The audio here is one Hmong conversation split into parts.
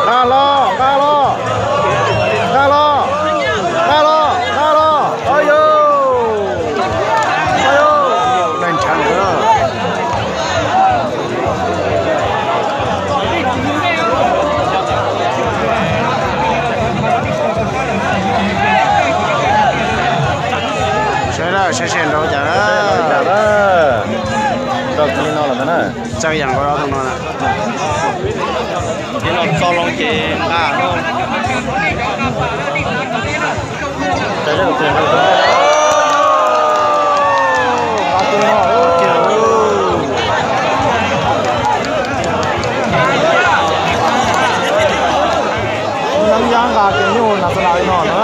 Nqa los, nqa los, nqa los, nqa los, nqa los. Ayo, ayo, neeg nrhav lawm. Saib na, saib seb nrau cas na. Nrau li no lawm ntag na. Txawj yam nkaus rau tus no na. Ces los txog los ces nqa. Nqa ib yam nqa ces nyuj nas las li no na.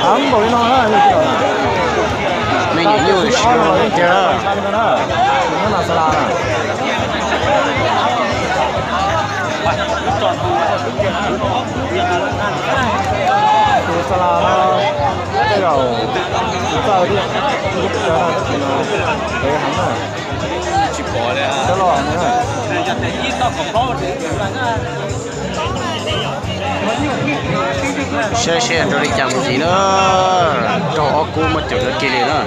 Av npaum li no na, me nyuam nyuj siab tiag. Nyob nas las na. Tus xa las no tej zaum tus txawj thiab, tab sis no heev na. Tsis pom li. Saib seb nrau li cas mus ntxiv na. Raug ob kub muab caum dua kiag li na.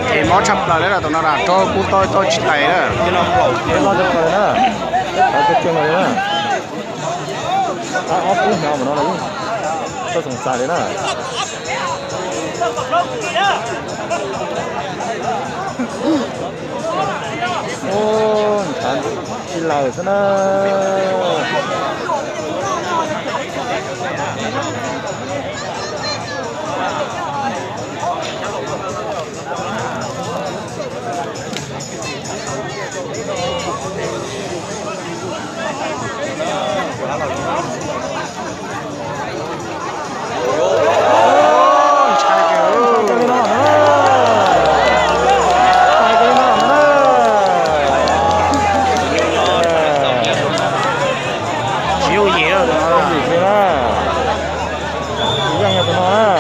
Ces mob tshaj plaws li na, tus no na raug kub tau tau tsis tais na. Ob kub hnyav mas no, txaus xav li na. Ua, nrhav tsis lawm xwb na.